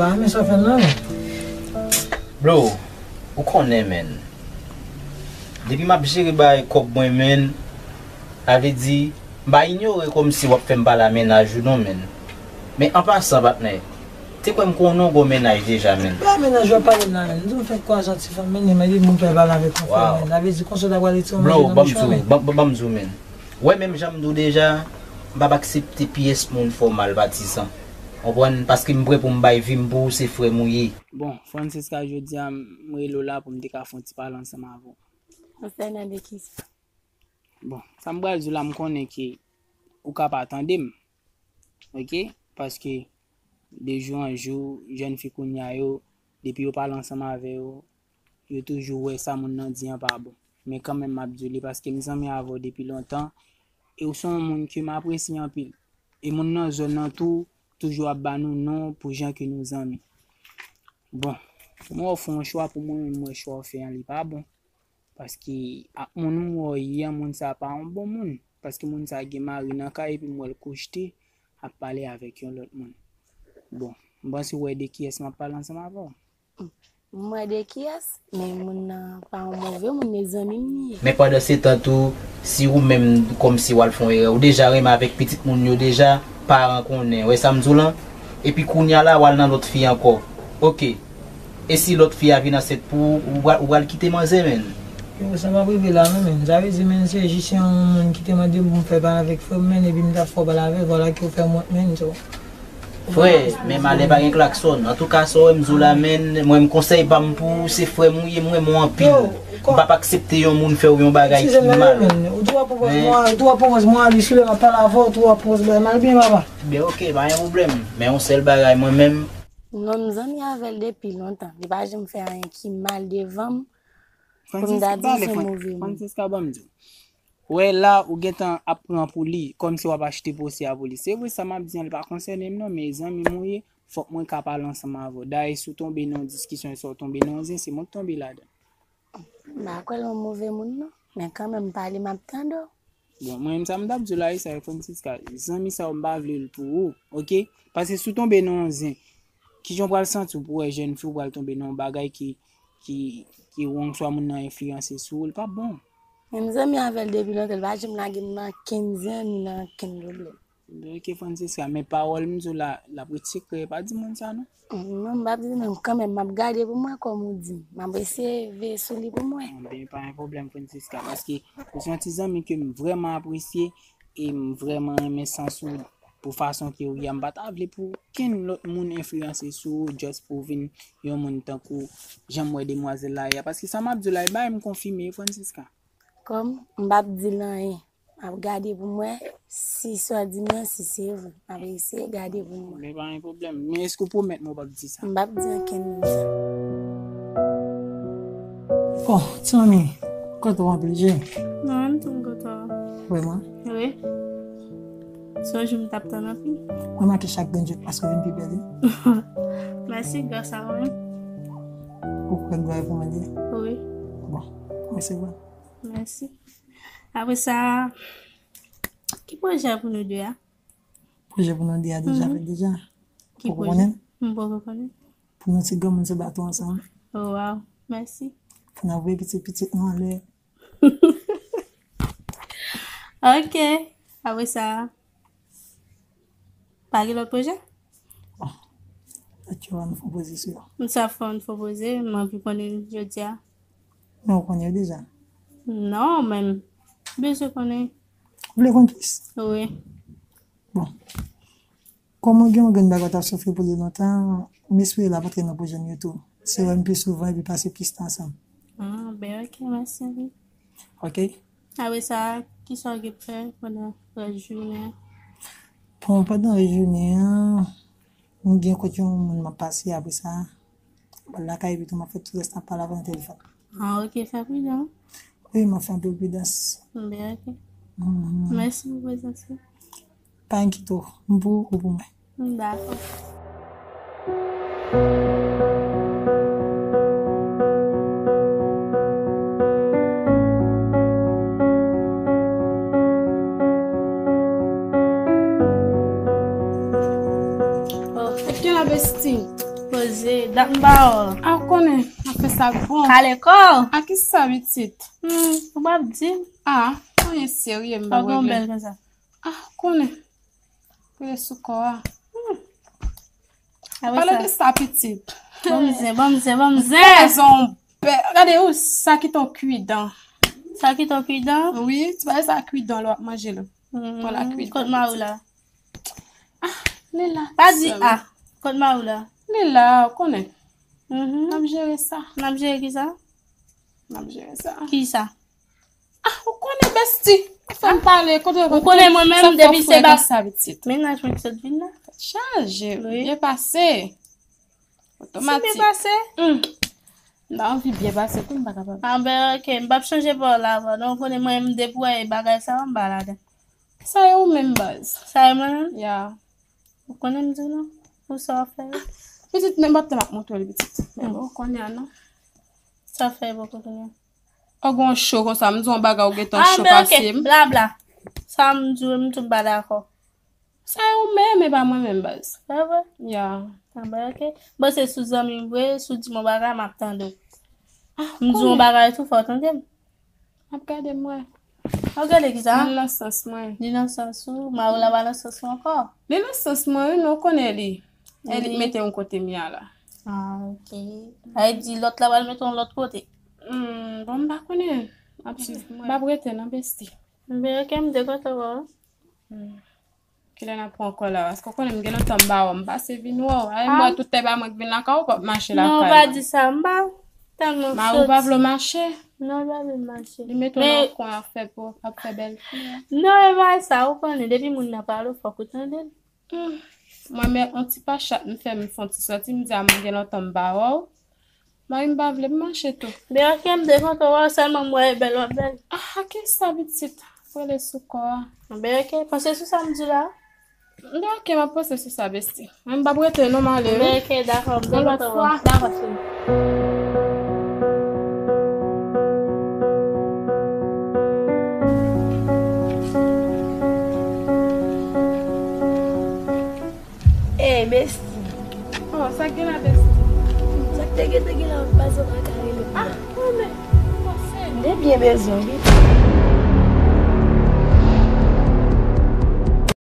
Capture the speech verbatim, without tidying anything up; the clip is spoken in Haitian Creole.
Pa renmen sa w fè m nan, men. Bro, ou konnen, men. Depi m ap jere bagay kòb mwen, men, sa vle di, m pa inyore kòmsi w ap fè m pale a mennaj ou non, men. Men an pasan, patnè, te kwè m konnen w gon mennaj deja, men. Pa mennaj w ap pale la, men. M di w fè kwa sa ti fanm, men, men, di m fè pale avèk yon frè, men. Sa vle di konsa w ta pral retire yon manje nan bouch ou, men. Bro, ban m di w, ban, ban, ban m di w, men. Ou wè, menm jan m di w deja, m p ap aksepte pyès moun fè w mal, patizan. Konprann? Paske m prè pou m bay vi m pou ou, se frè m ou ye. Bon, Francisca, jodi a, m rele w la pou m te ka fè yon ti pale ansanm avè w. Konsènan de kisa? Bon, sa m pral di w la, m konnen ke ou ka pa tande m. Oke? Paske de jou an jou, jèn fi kounye a yo, depi yo pale ansanm avè yo, yo toujou wè sa moun nan di an pa bon. Men kanmenm, m ap di w li paske m zanmi avè w depi lontan, e w se yon moun ke m apresye anpil. E moun nan zòn nan tou, toujou ap ba nou non pou jan ke nou zanmi. Bon, m wè w fè yon chwa, pou mwen menm, m wè chwa w fè an, li pa bon. Paske ak moun ou wè w ye an, moun sa pa yon bon moun. Paske moun sa gen mari nan kay, epi m wè l kochte ap pale avèk yon lòt moun. Bon, m panse w wè de kiyès m ap pale ansanm avè w. M wè de kiyès, men moun nan pa yon move moun, e zanmi m li ye. Men pandan se tan tou, si ou menm kòmsi w al fè yon erè, ou deja renmen avèk pitit moun yo deja, paran konnen, w wè sa m di w lan? Epi kounye a la, w al nan lòt fi ankò. Oke. E si lòt fi a vin ansent pou ou, ou pral, ou pral kite manzè, menn? Yo, sa p ap rive la non, menn. Sa vle di, menn, se jis yon moun ki te mande m pou m fè pale avèk frè m, menn, epi m t ap fè w pale avè l, vwala ke w fè m wont, menn, so. Frè, men malè pa gen klaksòn. Antouka, sa w wè m di w la, menn, mwen, m konsèy pa m pou ou, se frè m ou ye, m renmen w anpil. M p ap aksepte yon moun fè w yon bagay ki mal. Ou twò pran pòz mwa, ou twò pran pòz mwa, li sou lè m ap pale avè w, ou twò pran pòz bagay mal byen, papa. Ben, oke, pa gen pwoblèm. Men yon sèl bagay, mwen menm, non, m zanmi avè l depi lontan. Li pa janm fè anyen ki mal devan m pou m ta di se move moun. Francisca, ban m di w. Ou wè la, ou gentan ap pran pou li, kòmsi w ap achte pwosè a pou li. Se vre, sa m ap di an, li pa konsène m non, men zanmi m ou ye, fòk mwen ka pale ansanm avè w. Dayè, si w tonbe nan yon diskisyon, si w tonbe nan yon zen, se mwen k tonbe ladan. M pa kwè l yon move moun non, men kanmenm, pale, m ap tande w. Bon, mwen menm sa m t ap di w la, e sa, Francisca, zanmi sa yo, m pa vle l pou ou, oke? Paske si w tonbe nan yon zen, kijan w pral santi w pou w wè jèn fi w pral tonbe nan yon bagay ki, ki, ki wrong, swa moun nan enfliyanse sou ou, li p ap bon. Men m zanmi avè l depi lontan, li pa janm lage m nan kenn zen, ni nan kenn pwoblèm. Oke, Francisca, men pawòl m di w la, l ap ret sekrè, pa di moun sa non. Non, m p ap di non, kanmenm, m ap gade pou m wè kòm ou di. M ap eseye veye sou li pou m wè. Anben, pa gen pwoblèm, Francisca, paske ou se yon ti zanmi ke m vrèman apresye e m vrèman renmen sans ou pou fason ke ou ye a. M pa ta vle pou okenn lòt moun enfliyanse sou ou, just pou w vin yon moun tankou jan m wè demwazèl la ye a. Paske sa m ap di w la, e bagay m konfime, Francisca. Kòm m p ap di l anyen. M ap gade pou m wè. Si sa w di m nan, si se vre, m ap eseye gade pou m wè. Men pa gen pwoblèm. Men èske w pwomèt mwen w p ap di sa? M p ap di ankenn moun sa. Bon, ti manmi, kontan w anpil, je. Mwen menm tou m kontan w. Vrèman? Wi. Se yon jou m t ap tann anpil. Mwen make chak grenn jou paske w vin pi bèl, wi. Mèsi, gras a ou menm. Ou kwè m dwe pou mwen li? Wi. Bon, mèsi, bon. Mèsi. Apre sa, ki pwojè pou nou de a? Pwojè pou nou de a deja fèt deja. Ki pwojè? Poko konnen? M poko konnen. Pou nou ti granmoun sou bato ansanm. Oh, wow. Mèsi. Pou n ap voye pitit pitit nou anlè. Ok. Apre sa, pa gen lòt pwojè? Bon. Lòt yo, ann fè poze sou yo. M sa fè ann fè poze, m anvi konnen jodi a. Men ou konnen yo deja? Non, men m bezwen konnen. Ou vle konn plis? Wi. Bon. Kòm ou gen yon grenn bagay w t ap soufri pou li lontan, m espere l ap antre nan pwojè m yo tou. Se wè m pi souvan epi pase plis tan ansanm. Ah, ben ok, mèsi anpil. Ok. Apre sa, kisa w gen pou fè pandan rès jounen an? Bon, pandan rès jounen an, m gen kote yon moun m ap pase, apre sa, m al lakay epi tou m ap fè tout rès tan ap pale avè w nan telefòn. Ah, ok, fè pridan. Wi, m ap fè anpil pridans. Ben, ok. Mhm. Mèsi pou prezans ou. Pa enkyete w, m pou ou, ou pou mwen. Dakò. Oh, ok la, bestie. Bon, M ba w. A, ou konnen, m ap fè sa bon. Kale kò. A, kisa, pitit? Hmm, ou p ap di m. A, anyen serye, m pa gen bèl konsa. A, ou konnen. Rele sou kò a. Hmm. Pale de sa, pitit. Bon mizè, bon mizè, bon mizè. Rezon bèl. Gade, ou, sa ki ton kwidan. Sa ki ton kwidan? Wi, ti bagay sa kwidan lè w ap manje la. Hmm, kote mari w la? A, li la. Pa di a. Kote mari w la? Li la, ou konnen. Mhm. N ap jere sa. N ap jere kisa? N ap jere sa. Kisa? A, ou konnen, besti. Fè m pale. Kote, ou konnen mwen menm, depi se ba sa, pitit. Mennaj mwen ki sot vin la. Tèt chaje, wi. Byen pase. Otomatik. Si byen pase? Hmm. M ta anvi byen pase tou, m pa kapab. A, ben, ok, m p ap chanje pa w la avan. Non, ou konnen mwen, m depi w wè bagay sa, m pa ladan. Sa e ou menm, baz. Sa e mwen menm? Ya. Ou konnen m di w non? Pou sa w ap fè yo? Pitit, nenpòt tan m ap montre w li, pitit. Men bon, kounye a non. Sa w ap fè yo poko kounye a? Ou gen cho konsa, m di w yon bagay ou gentan cho pase m. Blabla. Sa m di w, m tou m pa dakò. Sa e ou menm, e pa mwen menm, baz. Se vre? Ya. A, ben, ok. Bon, se sou zanmi m vre, si w di m yon bagay, m ap tande w. M di w yon bagay tou, fò w tande m. M ap gade m wè. W ap gade kisa? Li nan sans mwen. Li nan sans ou? Mari w la pa nan sans ou ankò? Li nan sans mwen, wi, men w konnen li. E li k mete m kote m ye a la. A, ok. Sa vle di lòt la pral mete w lòt kote? Hmm, bon, m pa konnen. M ap swiv mwen. M ap rete nan besti. Ben, ok, m te kontan wè w. Hmm. Kilè n ap pran kò la? Paske w konnen m gen lontan m pa wè w, m pase vin wè w. Ay, m wè tout tèt ba mwen k vin lakay ou, w p ap mache lakay mwen. Non, pa di sa, m pa tèlman sot. Mari w pa vle w mache? Non, l pa vle m mache. Li mete w nan yon kwen ap fè po, ap fè bèl fi a. Non, e pa sa, ou konnen, depi moun nan pale w, fòk ou tande l. Hmm. Mwen, men, yon ti pa chat m fè, m fè yon ti sòti, m di a m gen lontan m pa wè w. Mari m pa vle m mache tou. Ben, ok, m te kontan wè w, sèlman m wè e bèl w ap bèl. Ah, kisa pitit? Rele sou kò a. Ben, ok, panse sou sa m di la. Ben, ok, m ap panse sou sa, besti. Mwen m p ap rete non, m ale, wi. Ben, ok, dakò, m te kontan wè w. Yon lòt fwa. Dakò, cheri. Ey, besti. Oh, sa k gen la, besti? Sa k te gen, te gen la, m pase w pa ka rele m. Ah, oh, men, m panse. M te byen bezwen w, wi.